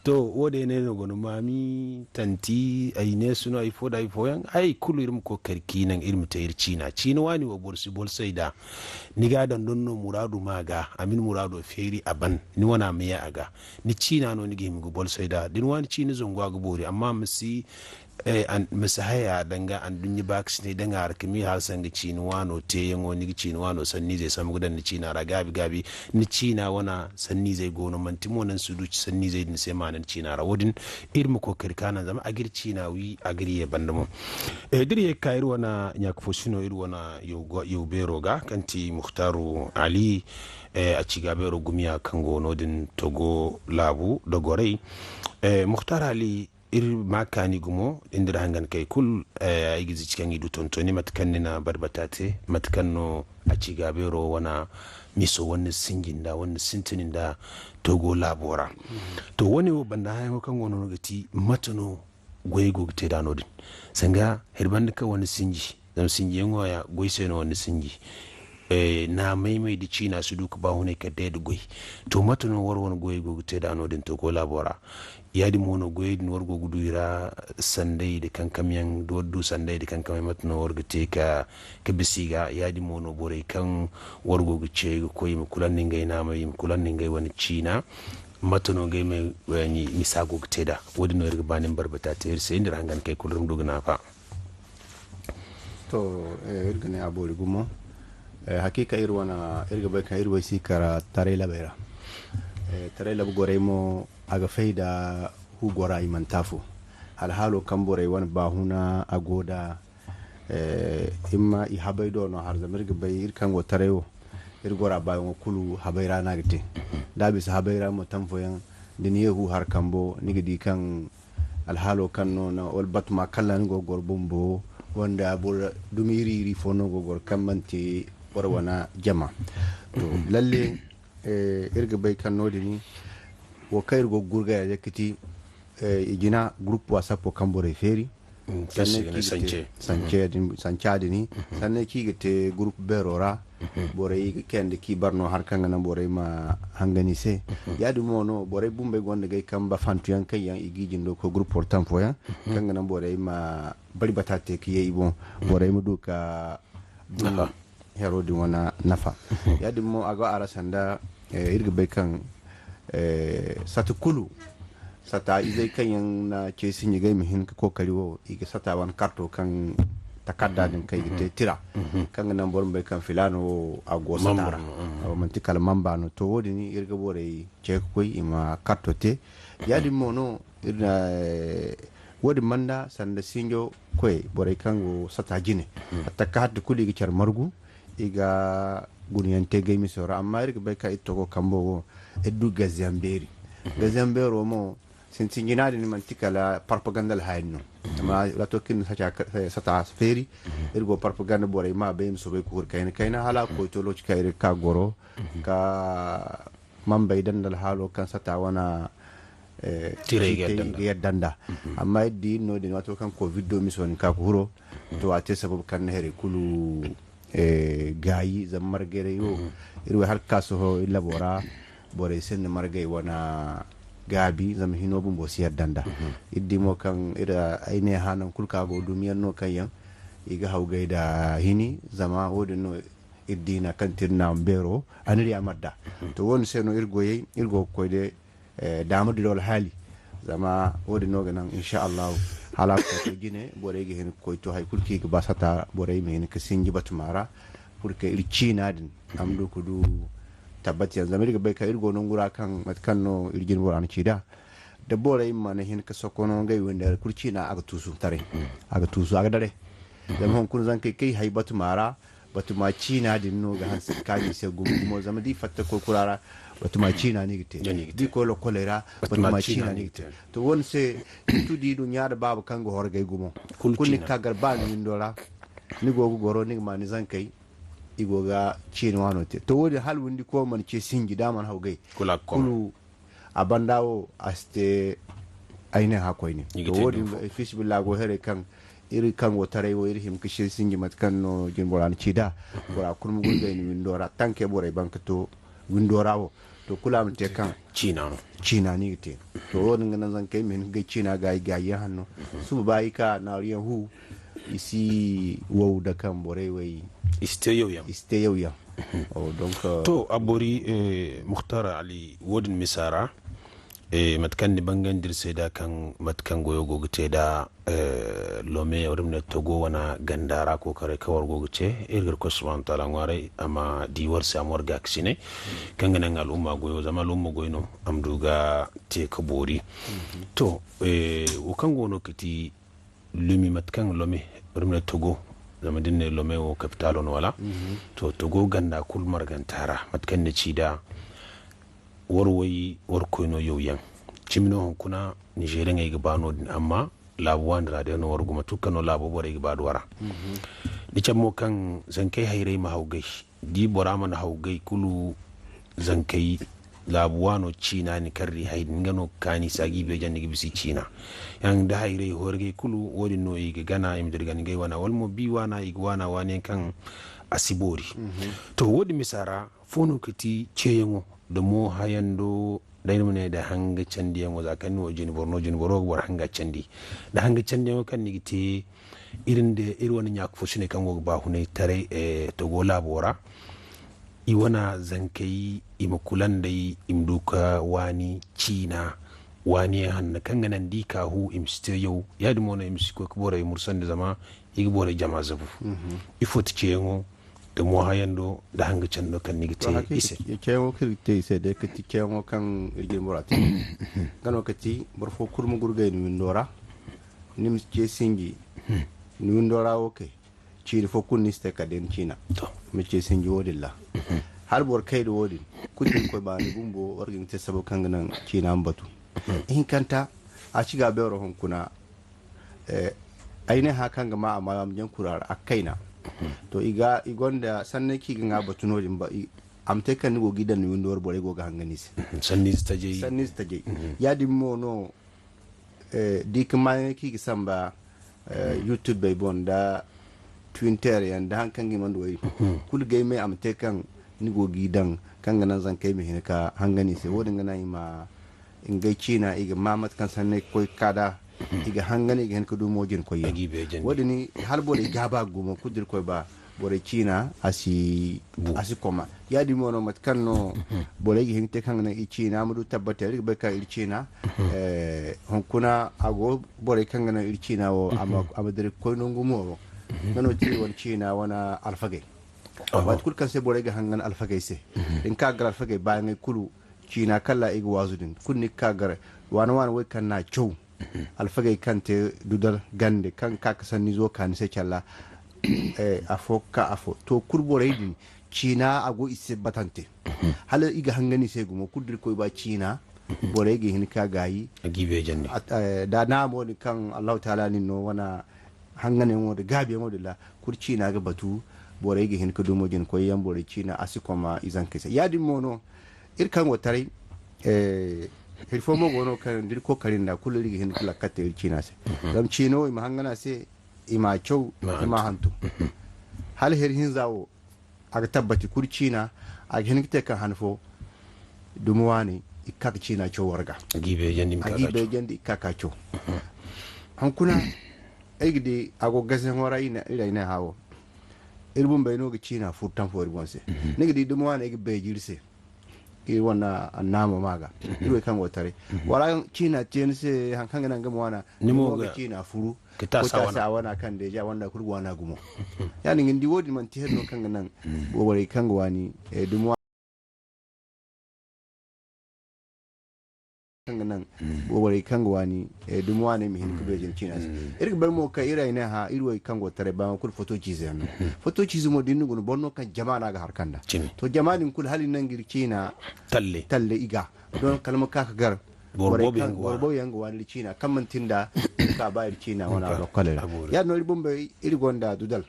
To, wo-din yaŋ no go no, mami, tanti, ay ne suno, ay fo da ay fooyaŋ, ay kulu iri ma kookari ka i naŋ, iri ma te iri ciina. Ciina waani wo boro si bolsay nd'a. Ni ga a daŋ don no muraadu ma ga, a ma ni muraado feeri a ban, ni wana ma ye a ga. Ni ciina no ni ga hima ga bolsay nd'a. Da ni waani ciina zangu a ga boori, amma ma si, eh, an, ma si haya danga anduɲɲa baakasinay daŋ a ra ka m'i hala sanga ciina waano teeyaŋo, ni ga ciina waano sanniizey sambu ga daŋ ni ciina ra gaabi-gaabi. Ni ciina wana sanniizey go no, manti mo naŋ si du sanniizey din se maana ni ciina ra. Wo-din, iri ma kookari ka naŋ zama a ga iri ciina wi, a ga iri ye banda mo. Eh, da iri ye ga ka iri wane ɲaaka fo sino, iri wane yaw go-, yaw beero ga, kaŋ ti Muhtaaru Ali, eh, a ci ga beero gumiya kaŋ go no-din Togo laabu da goray. Eh, Muhtaaru Ali, iri ma kaani gumo, da ni da iri hangan kay kulu, eh, ay ga zici kaŋ i du tontoni, mate kaŋ ni na barbata te, mate kaŋ no a ci ga beero wane miso wane sinji nda, wane sintin nda Togo laabo ra. To, wane wo banda hayaŋo kaŋ go no ga ti, mate no goyey go ga te nd'a no-din. Sanga hari banda kaŋ wane sinji, zama sinjiyaŋo ya goy se no wane sinji. Eh, naamay-may da ciina si du ka baahunay kala day da goy. To, mate no war wane goyey go ga te nd'a no-din Togo laabo ra? Ya-din mo no goyey din war go ga du i ra sanday da kankamyaŋ, da war du sanday da kankamyaŋ, mate no war ga te ka, ka bisa i ga? Ya-din mo no borey kaŋ war go ga ce ga koy, i ma kula nda ngey naamay, i ma kula nda ngey wane ciina. Mate no ngey ma, eh, ni, misa go ga te nd'a? Wo-din no iri ga ba ni ma barbata te iri se, ni da iri hangan kay kulu iri ma du ga nafa. To, eh, iri ga ne a boori gumo. Eh, hakiika iri wane, iri ga bay kaŋ iri way si kara taray labey ra. Eh, taray labu gorey mo, a ga fay da hu gora i mana te afo. Alhaalo kaŋ borey wane baahuna a go nd'a, eh, i ma i habay do no har zama iri ga bay iri kaŋ go taray wo, iri gora baayaŋo kulu habay ra no a ga te. Da a bisa habay ra mo tamfoyaŋ, da ni ye hu har kambo, ni ga di kaŋ alhaalo kaŋ no na, wala batuma kaŋ ra ni go ga goro bumbo, wanda boro dumi iri-iri fo no go ga goro kaŋ manti boro wane jama. To, lalle, eh, iri ga bay kaŋ no-din, wo kaŋ iri go ga gurgaya day ga ti, eh, i jina groupe WhatsApp wo kaŋ borey feeri, Mm, sanne kaŋ i ga te sance. Sance din, sanca din, sanne kaŋ i ga te groupe beero ra, borey ga kayandi kaŋ i bar no har kaŋ ga naŋ borey ma hangan i se. Ya-din mo no, borey bumbey gonda gay kaŋ ba fantuyaŋ kaŋ yaŋ i ga i jindo koy groupe portan fooyaŋ, kaŋ ga naŋ borey ma bari bata te ka ye i boŋ. Borey ma du ka du hero din wane nafa. Ya-din mo, a go a ra sanda, eh, iri ga bay kaŋ, eh, sata kulu, sata izey kaŋ yaŋ na ce sinji ga i ma hin ka kookari wo, i ga sata wane karto kaŋ takarda din kaŋ i ga te tira, kaŋ ga naŋ boro ma bay kaŋ filaana wo a go sata ra. Awa, manti kala mamba no. To, wo-din iri ga borey ce ka koy, i ma karto te. Ya-din mo no, iri na, eh, wo-din banda sanda sinjo koy borey kaŋ go sata jine. A takka hatti kulu i ga care margu, i ga gunayaŋ te gay miso ra. Amma iri ga bay kaŋ iri togo kambo wo, iri du gaziyaŋ beeri. Gaziyaŋ beero mo, sintin jina din manti kala parpaganda alhayan no. Amma waato kaŋ iri na sata feeri, iri go parpaganda borey ma bay ma soobay ka huri kayna kayna hala a koy to lokaci kaŋ iri ga ka goro, ka mambey daŋ da alhaalo kaŋ sata wane Tirey ga yadda nda. Amma iri di no-din, waato kaŋ covid do miso nin ka ga huro, to a te sababu kaŋ na hari kulu gaayi. Zama margayray wo, iri wo hala ga ka sohõ iri labo ra, borey sinda margay wane gaabi, zama hino bumbo si yadda nda. Iri di mo kaŋ iri ay ne hã nangu kulu kaŋ a go dumiyaŋ no kaŋ yaŋ i ga hawgay nda hini, zama wo-din no iri diina kaŋ ti iri naamu beero, aniriya marda. To wo-din se no iri goyey iri go ga koy day, daama diraw alhaali. Zama wo-din no ga naŋ insha Allahu, hala a ga koy to jine, borey ga hin ga koy to hay kulu kaŋ i ga ba sata, borey ma hin ga sinji batuma ra, pour que iri ciina din a ma du ga du tabbatiyaŋ. Zama iri ga bay kaŋ iri go nangu ra kaŋ mate kaŋ no iri jine bora na ci nd'a, da borey mana hin ga sokono ngey windey ra kulu ciina a ga tuusu taray. A ga tuusu, a ga daray. Zama hunkuna zankey kaŋ i hay batuma ra, batuma ciina din no ga hanse ga kaanu i se gumo-gumo. Zama da i fatta koy kura ra, batuma ciina no i ga te. Da i koy lokoley ra, batuma ciina no i ga te. To wo-din se, ni tun di du ɲa da baaba kaŋ ga horgay gumo. Kulu ni ga ka gar ba ni windo ra, ni go ga goro, ni ga ma ni zankey, i go ga ciina waano te. To wo-din hala windi ko mana ce sinji da a mana hawgay. Kulu a banda wo a si te ay ne hã koyne. To wo-din, fi sabilillah, go haray kaŋ iri kaŋ go taray wo, iri hima ga sinji mate kaŋ no jine bora na ci nd'a. Bora kulu ma gurgay ni windo ra, tanke borey ban ga to windo ra wo. To kulu a ma te kaŋ ciina no i ga te. To wo-din ga naŋ zankey ma hin ga gay ciina gaayi gaayi yaŋ hanno. Suba ba i ka naaru yaŋ hu, i si wow da kaŋ borey way, i si te yawyaŋ. To a boori, Mukhtar Ali, wo-din misa ra, mate kaŋ ni bangandi iri se nd'a kaŋ mate kaŋ goyo go ga te nd'a, Lome wala iri ma ne Togo wane ganda ra kookaray kaŋ war go ga te, iri ga Irkoy subhanahu wa taala ŋwaaray a ma di war se, a ma war gaakasinay kaŋ ga naŋ al'umma goyo, zama al'umma goy no a ma du ga te ga boori. To, wo kaŋ go no ga ti Lumi, mate kaŋ Lome, iri ma ne Togo, zama da ni ne Lome wo kapitaalo no, wala? To, Togo ganda kulu marganta ra, mate kaŋ ni ci nd'a, war way, war koy no yawyaŋ. Cimi no hunkuna Nizeeriyaŋey ga ba no-din, amma laabu waani ra day no war guma, tukka no laabo borey ga ba da wara. Ni cabe mo kaŋ zankey hayray ma hawgay. Da i bora mana hawgay kulu, zankey laabu waano ciina ni karri hay din, nga no ga kaani se, a g'i beejan ni ga bisa i ciina. Yaŋ da hayray horgay kulu, wo-din no i ga gana, i ma dirgan ngey wana, wala mo bi waana, i ga waana waani yaŋ kaŋ a si boori. To, wo-din misa ra, fo no ga ti ceeyaŋo da mo hayando, day ni ma ne da hanga candiyaŋo, za kaŋ ni wo jine boro no, jine boro ga boro hanga candi. Da hanga candiyaŋo kaŋ ni ga te, iri nda iri wane ɲaaka fo si ne kaŋ go ga ba hunay taray, Togo laabo ra, i wane zankey, i ma kula nd'ey, i ma du ga waani ciina, waani yaŋ hanno kaŋ ga naŋ da i ka hu, i ma si te yaw. Yaadin mo no i ma si koy ga borey mursandi, zama i ga borey jama zabu. Ifo ti ceeyaŋo, da moohayando, da hanga cando kaŋ ni ga te i se. Ceeyaŋo kaŋ iri ga te i se day, ga ti ceeyaŋo kaŋ iri ga ni bora te. Nga no ga ti, boro fo kulu ma gurgay ni windo ra, ni ma ce sinji, ni windo ra wo kay, ciiri fo kulu ni si te kala day ni ciina. Ma ce sinji wo-din ra. Hala boro kay da wo-din, kulu da Irkoy ba ni bumbo, war ga hin ga te sabab kaŋ ga naŋ ciina ma batu. Ihinkanta, a ci ga beero hunkuna, Eh, ay ne hã kaŋ ga ma a ma jaŋ kura ra, a kayna. To, i ga, i gonda sanney kaŋ i ga ŋwa batu no-din ba, i, a ma te kaŋ ni go g'i daŋ ni windo ra, borey go ga hangan i se. Sanniize tajey. Sanniize tajey. Yaadin mo no, eh, da i ga maayaŋey kaŋ i ga samba, eh, YouTube ey boŋ, nda Twitter yaŋ, nda haŋ kaŋ ga i mana du way. Kulu gay me a ma te kaŋ ni go g'i daŋ, kaŋ ga naŋ zankey ma hin ga hangan i se. Wo-din ga naŋ i ma ngey ciina, i ga ma mate kaŋ sanney ga koy ga ka nd'a, i ga hangan, i ga hin ga du mo jina koyyaŋ. Wo-din, hala borey gaaba gumo, kulu da Irkoy ba, borey ciina, a si, a si koma. Yaadin mo no, mate kaŋ no borey ga hin ga te kaŋ ga naŋ i ciina ma du tabbata, iri ga bay kaŋ iri ciina, eh, hunkuna a go borey kaŋ ga naŋ iri ciina wo, a ma, a ma dira ga koy nangu mooro. Nga no ti iri wane ciina wane alfagey. Waati kulu kaŋ se borey ga hangan alfagey se, da ni ka gar alfagey baayaŋey kulu, ciina kaŋ ra i ga waazu din, kulu ni ga ka gar, waana-waana wey kaŋ n'a caw, alfagey kaŋ te dudal gande, kaŋ ga ka ga sanniizo ka ni se calla, eh, afo ga ka afo. To, kulu borey din, ciina a go i se batante. Hala i ga hangan i se gumo, kulu da Irkoy ba ciina, borey ga hin ga gaayi. A g'i beejandi. At-, eh, da naamo din kaŋ Allahu Taala nin no wane hanganyaŋo da gaabiyaŋo din ra, kulu ciina ga batu, borey ga hin ga dumo jina koyyaŋ, borey ciina a si koma i zankey se. Yaadin mo no, iri kaŋ go taray, eh, Hari fo mo go no kaŋ da iri kookari nda kulu iri ga hin ka lakkal te iri ciina se. Zama ciina wo i ma hangan a se, i ma a caw, i ma a hantum. Hala hari hinza wo, a ga tabbati kulu ciina, a ga hin ka te kaŋ han fo dumi waani i ga ka ka ciina caw war ga. A g'i beejandi i ga ka ka caw. Hunkuna ay ga di a go gazayaŋo ra iri ay ne hã wo. Iri bumbey no ga ciina furu taŋ fo iri boŋ se. Ni ga di dumi waani ay ga beeji iri se. Iri wane annaama ma ga. Iri wo kaŋ go taray. Wala ciina te ni se haŋ kaŋ ga naŋ ga ma waana. Ni mo ga ciina furu. Ka ta sa wana kaŋ deja wanda kulu ga waana gumo. Ya-din ga ni di wo-din manti hari no kaŋ ga naŋ borey kaŋ ga waani, eh, dumi waani kaŋ ga naŋ borey kaŋ ga waani, eh, dumi waaney ma hin ka beeje ni ciina se. Iri ga bay mo kaŋ iri ay ne hã iri wo kaŋ go taray ba kulu foto ciize yaŋ no. Foto ciize mo da iri na guna boro no kaŋ jama no a ga harkanda. To jama din kulu hala i naŋ ga iri ciina talle i ga don kala ma ka ka gar. Boro boobo yaŋ ga waani iri ciina kaŋ manti nda ka ba iri ciina wana lokkoley ra. Ya-din no iri bumbey iri gonda dudal.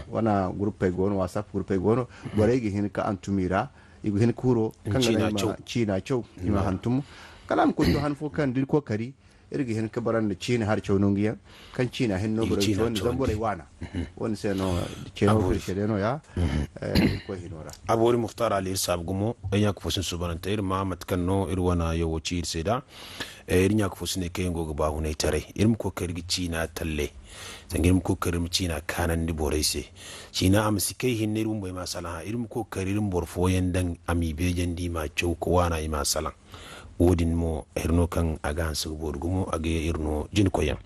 Wana guruppey go no, WhatsApp guruppey go no. Borey ga hin ka hantum i ra. I ga hin ka huro kaŋ ga naŋ i ma ciina caw, i ma hantum. Kala a ma koy to han fo kaŋ da iri kookari iri ga hin ka bara nda ciina hari caw nangu yaŋ kaŋ ciina hinne no borey ga caw nda zama borey waana. Wo-din se no ceeno kaŋ iri se day no-ya. Iri koy hino ra. A boori Mukhtar Ali iri saabu gumo. Ay ɲa ka fo sin suubanante iri ma mate kaŋ no iri wane yawo ci iri se da. Eh, iri ɲa ka fo si ne kaŋ yaŋ go ga baahunay taray. Iri ma kookari ga ciina talle. Zanga iri ma kookari iri ma ciina kaanandi borey se. Ciina a ma si kay hinne iri bumbey ma a salaŋ hã. Iri ma kookari iri ma boro fooyaŋ daŋ a m'i beejandi i m'a caw ka waana i m'a salaŋ. Wo-din mo hari no kaŋ a ga hanse ga boori gumo a ga ye iri no jina koyyaŋ.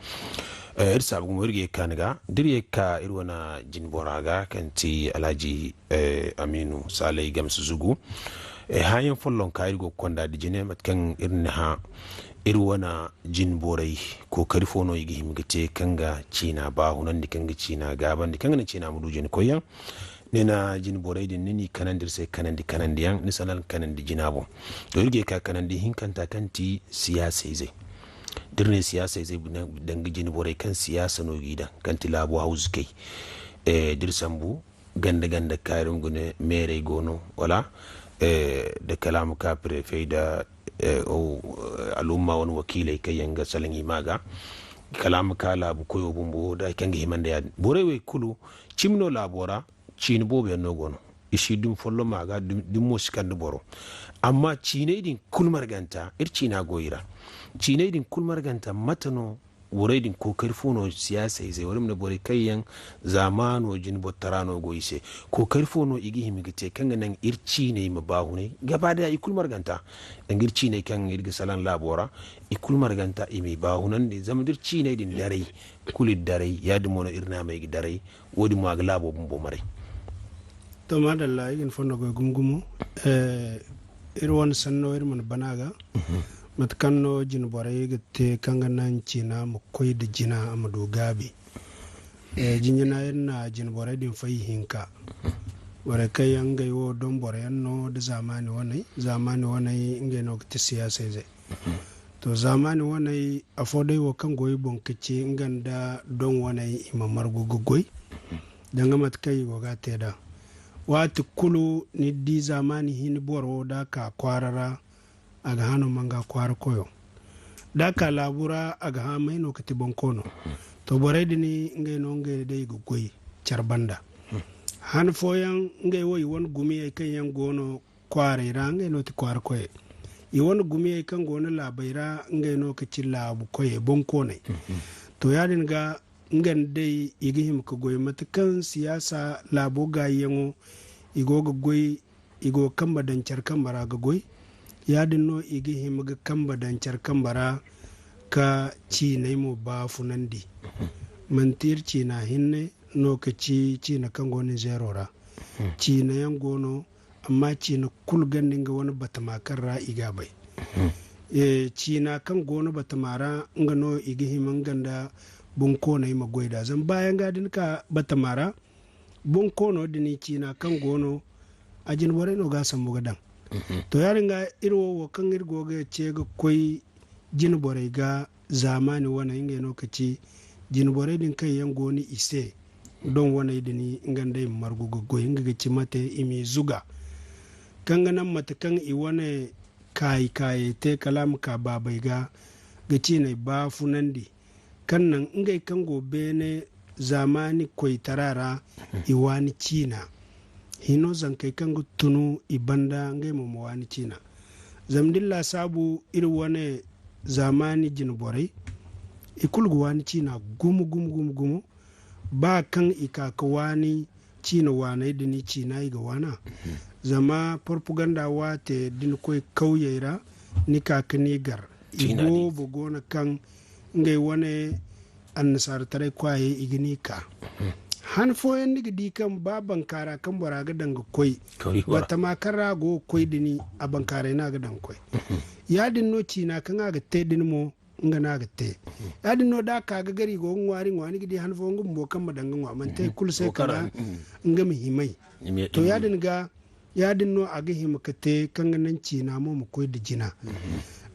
Eh, iri saabu gumo iri ga ye ka kaani ga da iri ye ka iri wane jina bora ga kaŋ ti Alhaji eh, Aminu Saley Gamsu Zugu. Eh, hããyaŋ follonka iri go ga konda nda jine, mate kaŋ iri na hã, iri wane jine borey, kookari fo no i ga hima ga te kaŋ ga ciina baahunandi, kaŋ ga ciina gaabandi, kaŋ ga naŋ ciina ma du jine koyyaŋ. Ni na jine borey din, ni n'i kanandi iri se kanandi kanandi yaŋ, ni sanda ni kanandi jina boŋ. To, iri ga ye ka kanandi hinkanta kaŋ ti siyaasa izey. Da iri ne siyaasa izey, danga jine borey kaŋ siyaasa no g'i daŋ, kaŋ ti laabu hawzukey. Eh, da iri sambu, ganda ganda kaari nga ne meerey go no, wala, eh, da kala a ma ka prefet da, eh, o, al'umma wane wakiiley kaŋ yaŋ ga salaŋ i ma ga, kala a ma ka laabu koyo bumbo da hari kaŋ ga hima nda yaadin. Borey wey kulu, cimi no laabo ra, ciine boobo yaŋ no go no. I si dumi folloŋ ma ga, dumi, dumi mo si kande boro. Amma ciiney din kulu marganta, iri ciina go i ra. Ciiney din kulu marganta, mate no Borey din, kookari fo no siyaasa izey, wala i ma ne borey kaŋ yaŋ zaamaano jine borotara no go i se? Kookari fo no i ga hima ga te kaŋ ga naŋ iri ciiney ma baahunay? Gaba daya, i kulu marganta. Danga iri ciiney kaŋ iri ga salaŋ laabo ra, i kulu marganta i m'i baahunandi. Zama da iri ciiney din daray, kulu iri daray, yaadin mo no iri naamey ga daray, wo-din mo a ga laabo bumbo maray. To, madalla, ay ga ni fondo goy gumo-gumo. Eh, iri wane sanno, iri mana bana ga. Mhm. Mate kaŋ no jine borey ga te kaŋ ga naŋ ciina ma koy nda jina, a ma du gaabi. Eh, jinjina iri na jine borey din fay ihinka. Borey kaŋ yaŋ ngey wo doŋ boroyaŋ no nda zaamaani waney. Zaamaani waney ngey no ga ti siyaasa izey. Mhm. To, zaamaani waney, afo day wo kaŋ go i boŋ ka ci nga nda doŋ waney i ma margu ga goy. Danga mate kaŋ i go ga a te nd'a. Waati kulu ni di zaamaani hin boro da a ka kwaara ra, a ga hã no manga kwaara koyo. Da a ka laabu ra, a ga hã may no ka ti bonkoono. To, borey din ngey no ngey day ga goy care banda. Han fooyaŋ ngey wo i wane gumiyey kaŋ yaŋ go no kwaarey ra, ngey no ti kwaara koyey. I wane gumiyey kaŋ go no laabey ra, ngey no ka ci laabu koyey, bonkooney. Mhm. To, yaadin ga, nga nda day i ga hima ka goy mate kaŋ siyaasa laabo gaayiyaŋo, i go ga goy, i go ga kambe daŋ care kambe ra ga goy. Yaadin no i ga hima ga kambe daŋ care kambe ra ka ciiney mo baafunandi. Mhm. Manti iri ciina hinne no ka ci ciina kaŋ go Nizeero ra. Mhm. Ciina yaŋ go no, amma ciina kulu gonda nga wane batama kaŋ ra i ga a bay. Mhm. Eh, ciina kaŋ go no batama ra, nga no i ga hima nga nda bonkooney ma goy nd'a. Zama baayaŋ ga da ni ka batama ra, bonkoono din ciina kaŋ go no, a jine borey no ga a sambu ga daŋ. Mhm. To, yaadin ga, iri wo, wo kaŋ iri go ga ce ga koy jine borey ga zaamaani wane, ngey no ka ci jine borey din kaŋ yaŋ go no i se, doŋ waney din, nga nda i ma margu ga goy, nga ga ci mate i m'i zuga. Kaŋ ga naŋ mate kaŋ i wane kaayi-kaayey te, kala a ma ka baabey ga, ga ciiney baafunandi, kaŋ naŋ ngey kaŋ go beene zaamaani koytara ra, i waani ciina. Hino zankey kaŋ ga tunu i banda, ngey mo ma waani ciina. Zama da ni laasaabu iri wane zaamaani jine borey, i kulu ga waani ciina gumo, gumo, gumo, gumo. Ba kaŋ i ka ga waani ciina waaney din, ciina i ga waana. Zama propaganda waate da ni koy kawyey ra, ni ka ga ni gar. I boobo go no kaŋ ngey wane annasaarataray kwaayey, i ga ni ka. Han fooyaŋ ni ga di kaŋ ba bankaara kaŋ bora ga daŋ ga koy, batama kaŋ ra a go ga koy din, a bankaaray no a ga daŋ ga koy. Yaadin no ciina kaŋ a ga te din mo, nga no a ga te. Yaadin no da a ka ga gar, i go ga ŋwaari ŋwa, ni ga di han fooyaŋ nga bumbo kaŋ ma daŋ ga ŋwa, manti hay kulu se kala nga ma himay. To, yaadin ga, yaadin no a ga hima ga te kaŋ ga naŋ ciina mo ma koy nda jina.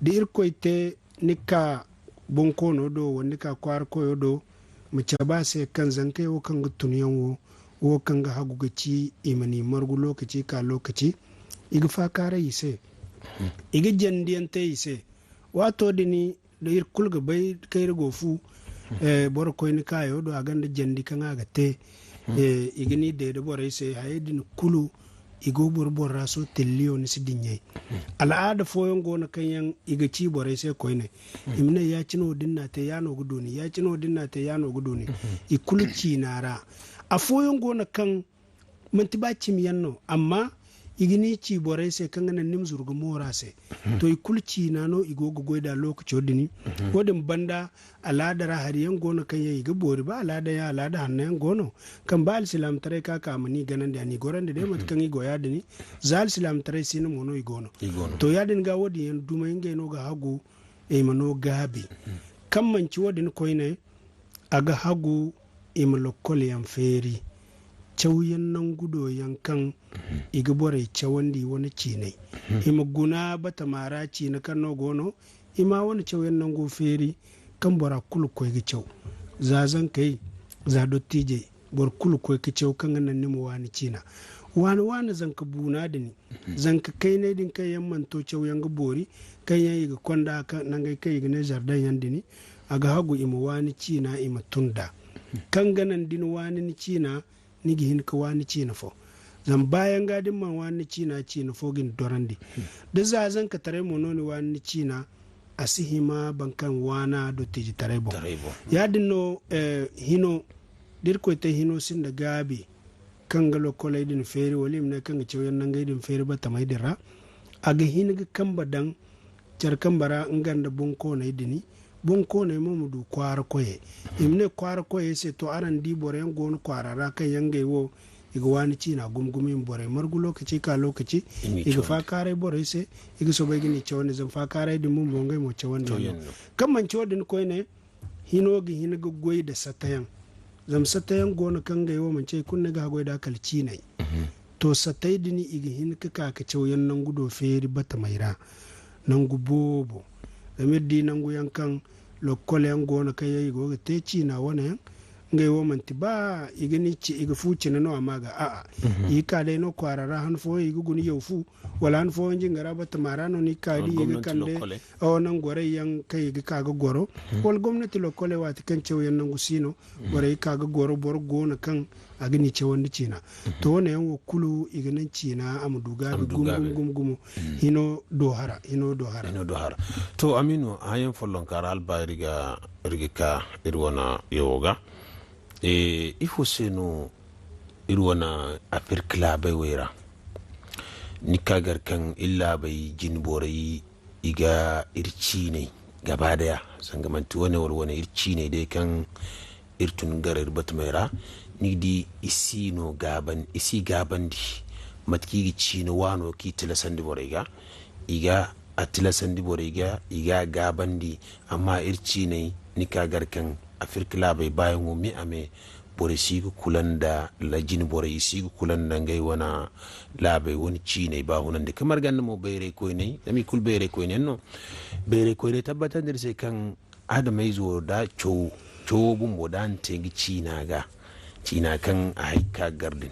Da Irkoy te ni ka bonkoono do, wala ni ka kwaara koyo do, ma cabe a se kaŋ zankey wo kaŋ ga tun yaŋ wo, wo kaŋ ga hagu ga ci, i ma ni margu lokaci ka lokaci, i ga faakaaray i se. I ga jandiyaŋ te i se. Waato din, da iri kulu ga bay kaŋ iri go fu, eh, boro koyne kaayo do, a gonda jandi kaŋ a ga te. Eh, i ga ni deede borey se, hayey din kulu, i go boro boro ra so tilliyo ni si diɲɲay. Al'aada fooyaŋ go no kaŋ yaŋ i ga ci borey se koyne. I ma ne, ya-cine wo da ni n'a te, ya no ga du ni, ya-cine wo da ni n'a te, ya no ga du ni. I kulu ciina ra. Afooyaŋ go no kaŋ manti ba cimi yaŋ no, amma i ga ni ci borey se kaŋ ga naŋ ni ma zuru ga mooru a se. To, i kulu ciina no i go ga goy nd'a lokaco din. Wo-din banda, alaada ra hari yaŋ go no kaŋ yaŋ i ga boori, ba alaada yaŋ, alaada hanno yaŋ go no, kaŋ ba alsilaamataray ka ka a ma ni ganandi, a n'i gorandi day mate kaŋ i go yaadin. Za alsilaamataray si no mo no i go no. To, yaadin ga wo-din yaŋ dumey ngey no ga hagu i ma no gaabi. Kaŋ manci wo-din koyne, a ga hagu i ma lokkol yaŋ feeri, cawyaŋ nangu do yaŋ kaŋ i ga borey cawandi wane ciinay. I ma guna batama ra ciina kaŋ no go no, i ma wane cawyaŋ nango feeri kaŋ bora kulu ga koy ga caw. Za zankey, za dottijey, boro kulu ga koy ga caw kaŋ ga naŋ ni ma waani ciina. Waani-waani zanka buuna din, zanka kaynay din kaŋ yaŋ mana to cawyaŋ ga boori, kaŋ yaŋ i ga konda ka nangey kaŋ i ga ne zardaŋ yaŋ din, a ga hagu i ma waani ciina, i ma tun nd'a. Kaŋ ga naŋ da ni waani ni ciina, ni ga hin ga waani ciina fo. Zama baayaŋ ga da ni mana waani ni ciina, ciina fo ga ni dorandi. Da za zankataray mo no ni waani ni ciina, a si hima boro kaŋ waana dottijitaray boŋ. Yaadin no, eh, hino, da Irkoy te hino sinda gaabi, kaŋ ga lokkoley din feeri, wala i ma ne kaŋ ga cawyaŋ nangey din feeri batamey din ra, a ga hin ga kambe daŋ care kambe ra nga nda bonkooney din. Bonkooney mo ma du kwaara koyey. I ma ne kwaara koyey se, to, araŋ di boro yaŋ go no kwaara ra kaŋ yaŋ ngey wo, i ga waani ciina gumo-gumo, i ma borey margu lokaci ka lokaci, i ga faakaaray borey se, i ga soobay ga ni cawandi, zama faakaaray din bumbo ngey mo cawandi yaŋ no. Kaŋ manci wo-din koyne, hino ga hin ga goy nda satayaŋ. Zama satayaŋ go no kaŋ ngey wo manci hay kulu ni ga haggoy nd'a kala ciinay. To, satay din i ga hin ga ka ga cawyaŋ nangu do feeri batamey ra. Nangu boobo. Zama iri di nangu yaŋ kaŋ lokkol yaŋ go no kaŋ yaŋ i go ga te ciina wane yaŋ. Ngey wo manti ba i ga ni ci, i ga fu cine no a ma ga, a'a. I ga ka day no kwaara ra han fooyaŋ i ga guna yaw fu, wala han fooyaŋ jingara batama ra no ni ga ka di i ga kande. Awa, nangu gorey yaŋ kaŋ i ga ka ga goro, wala gomnati lokkoley, waati kaŋ cawyaŋ nangu si no, borey ga ka ga goro, boro go no kaŋ a ga ni cawandi ciina. To, wane yaŋ wo kulu, i ga naŋ ciina a ma du gaabi gumo, gumo, gumo, gumo. Hino do hara, hino do hara. Hino do hara. To, Aminu, hayaŋ follonka ra, hala ba iri ga, iri ga ka iri wane yawo ga. Eh, ifo se no iri wane Afirka laabey wey ra? Ni ka gar kaŋ iri laabey jine borey i ga iri ciinay gaba daya, zanga manti wane wala wane, iri ciinay day kaŋ iri tun gar iri batamey ra, ni ga di i si no gaaban-, i si gaabandi mate kaŋ i ga ciina waano kaŋ i tilasandi borey ga, i ga a tilasandi borey ga, i ga a gaabandi, amma iri ciinay, ni ka gar kaŋ Afirka laabey baayaŋo me a me, borey si ga kula nda la jine borey, i si ga kula nda ngey wane laabey wane ciinay ba hunandi. Kamar ganda mo bayray koyney, zama i kulu bayray koyney no. Bayray koyney tabbatandi iri se kaŋ adamayzo da cawo, cawo bumbo da a na te nga ciina ga, ciina kaŋ a hay ga ka ga gar din,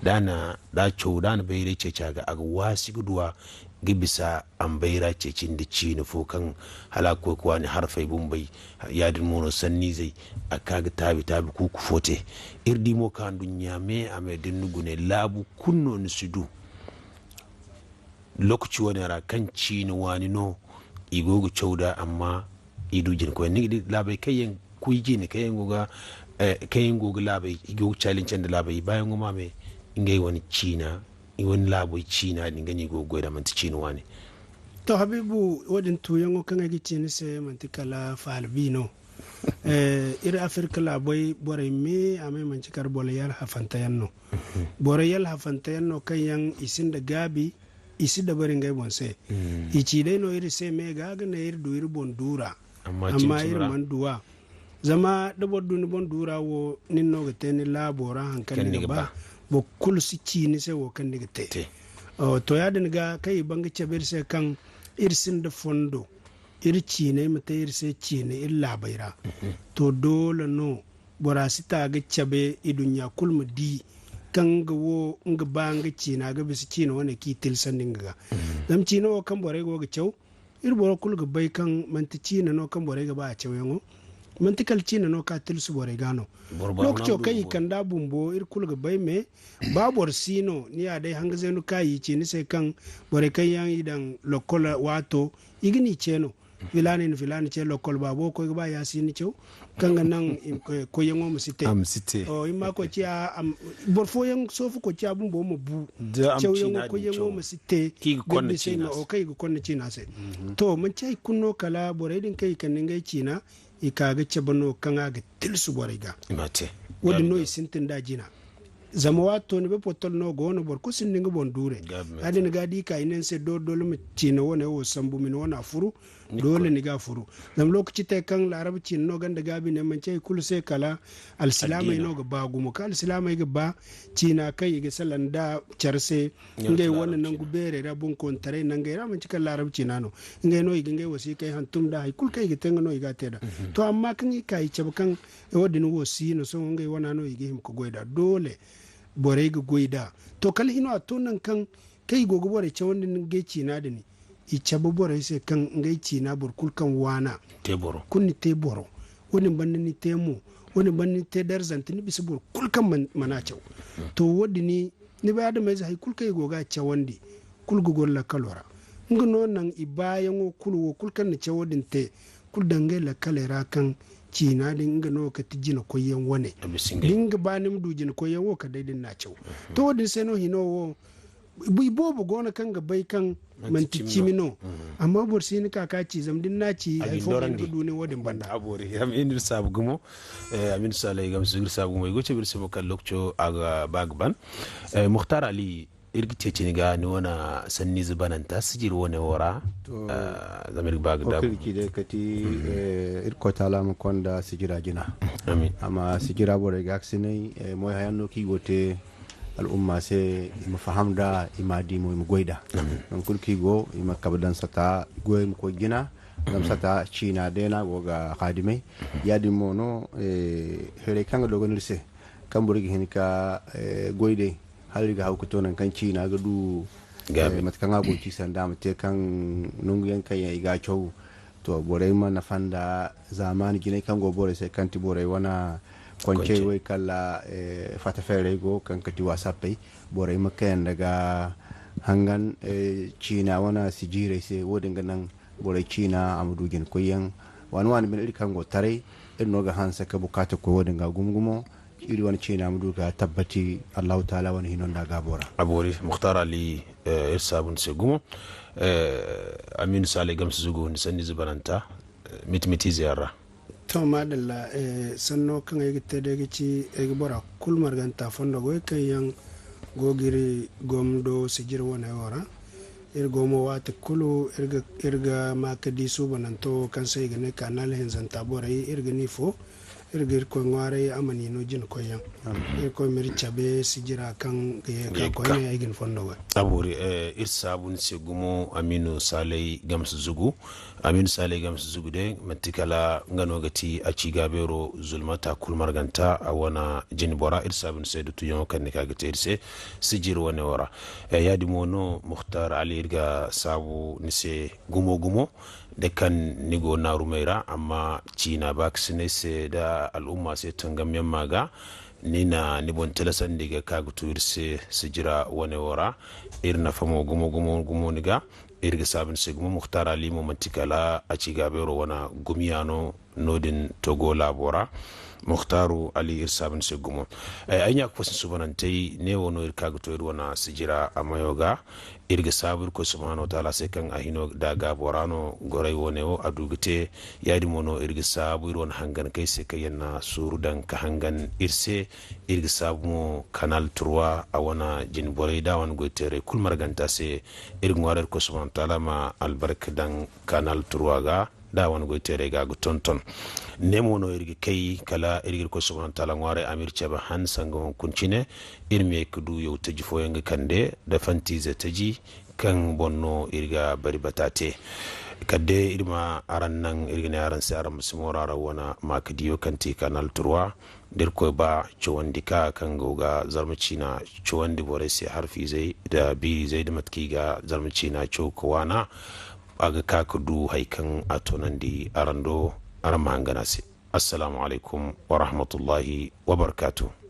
da a na, da cawo, da a na bayray ceeci a ga, a ga waasi ga duw'a ga bisa a ma bay ra ceeci nda ciine fo kaŋ hala a ga koy ga waani harfey bumbey. Yaadin mo no sanniizey, a ka ga taabi-taabi kuuku fo te. Iri di mo kaŋ anduɲɲa me a me da ni gune laabu kulu no ni si du. Lokaci wane ra kaŋ ciine waani no i go ga caw nd'a, amma i du jina koy. Ni ga di laabey kaŋ yaŋ kuy jine, kaŋ yaŋ go ga, eh, kaŋ yaŋ go ga laabey, i go ga caalin candi laabey, i baayaŋo ma me ngey wane ciina, i wane laabey ciina din ga no i go ga goy nd'a, manti ciine waani. To, Habiibu, wo-din tuuyaŋo kaŋ ay ga ci ni se, manti kala faala bi no. Eh, iri Afirka laabey borey me a me manti kala boro yalhafanteyaŋ no. Boro yalhafanteyaŋ no kaŋ yaŋ i sinda gaabi, i si dabari ngey boŋ se. Mm. I ci day no iri se me ga, ga ne iri du iri boŋ duura. Amma iri mana duwa. Zama da boro du ni boŋ duura wo, nin no ga te ni laabo ra haŋ kaŋ ni ga ba. Boro kulu si ci ni se wo kaŋ ni ga te. Te. Oh, to, yaadin ga kaŋ i ban ga cabe iri se kaŋ iri sinda fondo, iri ciiney ma te iri se ciine iri laabey ra. Mhm. To, doole no bora si ta ga cabe iduɲɲa kulu ma di kaŋ nga wo, nga ba nga ciina ga bisa ciine wane kaŋ i tilsandi nga ga. Mhm. Zama ciine wo kaŋ borey go ga caw, iri boro kulu ga bay kaŋ manti ciine no kaŋ borey ga ba a cawyaŋo, manti kala ciine no kaŋ a tilsi borey ga no. Lokaco kaŋ i kand'a bumbo, iri kulu ga bay, me ba boro si no, ni ya day hanga zeenu kaŋ i ci ni se kaŋ borey kaŋ yaŋ i daŋ lokkol waato, i ga ni ce no. Filaana na filaana ce lokkol, baabo koy ga ba yaasi ni caw, kaŋ ga naŋ i, eh, koyyaŋo ma si te. A ma si te. Oh, i ma koy ci a, am, boro fooyaŋ soofu koy ci a bumbo ma bu. Cawyaŋo koyyaŋo ma si te. Kaŋ i ga konna ciina se. Mhm. To, manti hay kulu no kala borey din kaŋ i kande ngey ciina, i ka ga cabe no kaŋ a ga tilsi borey ga. I ma te. Wo-din no i sintin da jina. Zama waato ni bay potol no go no, boro kulu sinda nga boŋ duure. Yaadin ga di ka i ne ni se doole doole ma ciine wane wo sambu, ma ni wane a furu. Doole ni ga a furu. Zama lokaci te kaŋ laarabu ciine no gonda gaabi ne, manti hay kulu se kala alsilaamey no ga ba gumo. Kaŋ alsilaamey ga ba ciina kaŋ i ga salaŋ nda care se, ngey wane nangu beerey ra, boŋkoonitaray nangey ra, manti kala laarabu ciina no. Ngey no i ga ngey wasiikey hantum nda hay kulu kaŋ i ga te, nga no i ga a te nd'a. Mhm. To, amma kaŋ i ka i cabe kaŋ, eh, wo-din wo si no, sohõ ngey wana no i ga hima ga goy nd'a. Doole borey ga goy nd'a. To, kala hino a to nangu kaŋ, kaŋ i go ga borey cawandi ngey ciina din, i cabe borey se kaŋ ngey ciina boro kulu kaŋ waana. Te boro. Kulu ni te boro. Wo-din banda ni te mo. Wo-din banda ni te darzante, ni bisa boro kulu kaŋ man-, mana caw. Hmm. To, wo-din ni bay adamayze hay kulu kaŋ i go ga a cawandi, kulu ga goro lakkalo ra. Nga no naŋ i baayaŋo kulu, wo kulu kaŋ na cawo din te, kulu daŋ ngey lakkaley ra kaŋ ciina din nga no ga ti jina koyyaŋ wane. Da ni ga ba ni ma du jina koyyaŋ wo kala day da ni n'a caw. Mhm. To, wo-din se no hino wo, i boobo go no kaŋ ga bay kaŋ manti cimi no. Mhm. Amma boro si hin ka ka ci, zama da ni n'a ci, hay fo ga du ni wo-din banda. A boori, Aminu saabu gumo, eh, Aminu Saalay Gamsu iri saabu gumo. I go ga cabe iri se mo kaŋ lokaco a ga ba ga ban. Eh, Mukhtar Ali, iri ga ceeci ni ga ni wane sanniize bananta sijiri wane wo ra. To, ah, zama iri ga ba ga daabu. Iri ci day kati, mhm, eh, Irkoy Taala ma konda sijira jina. Amin. Amma sijira borey ga a ga sinay, eh, moy hayaŋ no kaŋ i go te al'umma se, i ma faham nd'a, i ma a di mo, i ma goy nd'a. Amin. Nangu kulu kaŋ i go, i ma kabe daŋ sata goy, i ma koy jina, zama, mhm, sata ciina day no a go ga haadimay. Mhm. Yaadin mo no, eh, hayray kaŋ ga doogon iri se, kaŋ boro ga hin ka, eh, goy day, hala iri ga haw ga to nangu kaŋ ciina ga du, eh, mate kaŋ a go ga ci sanda a ma te kaŋ nangu yaŋ kaŋ yaŋ i ga a caw. To, borey ma nafa nda zaamaani jinay kaŋ go borey se, kaŋ ti borey wane koncey, koncey, way kala, eh, fata feerey go, kaŋ ga ti WhatsAppey. Borey ma kayanda ga hangan, eh, ciina wane sijiirey se, wo-din ga naŋ borey ciina a ma du jina koyyaŋ. Waani-waani bine iri kaŋ go taray, iri no ga hanse ka bukaata koy wo-din ga gumo-gumo. Iri wane ciina ma du ga tabbati Allahu Taala wane hino nda gaabo ra. A boori, Mukhtar Ali, eh, iri saabu ni se gumo. Eh, Aminu Saalay Gamsu Zugu, ni sanniize bananta, eh, miti-miti ize yaŋ ra. To, maadalla, eh, sanno kaŋ ay ga te day ga ci, ay ga bora kulu marganta fondo goy kaŋ yaŋ go ga iri gomdo sijiri wane wo ra. Iri go mo waati kulu, iri ga, iri ga ma ka di suubananto wo kaŋ se i ga ne Canal hinzanta borey, iri ga ni fo. Iri ga Irkoy ŋwaaray a ma ni no jina koyyaŋ. Irkoy m'iri cabe sijira kaŋ ga ye ga koyne ay ga ni fondo ga. A boori, eh, iri saabu ni se gumo, Aminu Saley Gamsu Zugu. Aminu Saley Gamsu Zugu day, manti kala nga no ga ti a ci gaabeero zulmata kulu marganta a wane jine bora. Iri saabu ni se da tuyaŋo kaŋ ni ka ga te iri se sijiri wane wo ra. Eh, yaadin mo no, Mukhtar Ali, iri ga saabu ni se gumo-gumo da kaŋ ni go naarumey ra, amma ciina baakasinay se da al'umma se tangamyaŋ ma ga, ni na ni boŋ tilasandi ga ka ga tu iri se sijira wane wo ra. Iri nafa mo gumo-gumo-gumo ni ga. Iri ga saabu ni se gumo. Mukhtar Ali mo, manti kala a ci gaabeero wane gumiya no, no-din Togo laabo ra. Mukhtaru Ali, iri saabu ni se gumo. Eh, ay ɲa ga fo sin suubanantey, ne wo no iri ka ga to iri wane sijira a mayo ga. Iri ga saabu Irkoy Subhaanahu wa Taala se kaŋ a hino da gaabo ra no goray wo-ne wo a du ga te. Yaadin mo no iri ga saabu iri wane hangankey se kaŋ yaŋ na suuru daŋ ka hangan iri se. Iri ga saabu mo Canal trois a wane jine borey da a wane goy-teerey kulu marganta se. Iri ga ŋwaaray Irkoy Subhaanahu wa Taala ma albarka daŋ Canal trois ga da a wane goy-teerey ga ga tonton. Ne mo no iri ga kay kala iri ga Irkoy Subhaanahu wa Taala ŋwaaray a m'iri cabe han sanga hunkuna cine. Iri ma ye ga du yaw taji fooyaŋ ga kande da fantiize taji kaŋ boŋ no iri ga bari bata te. Kala day iri ma araŋ naŋ, iri ga ne araŋ se, araŋ ma si mooru araŋ wane maakadiyo kaŋ ti Canal trois. Da Irkoy ba, cawandi ka kaŋ go ga Zarma ciina cawandi borey se, harfiizey da biirizey da mate kaŋ i ga Zarma ciina caw ka waana, a ga ka ga du hari kaŋ a toonandi araŋ do, araŋ ma hangan a se. Assalaamu alaykum wa rahmatullahi wa barakaatuhu.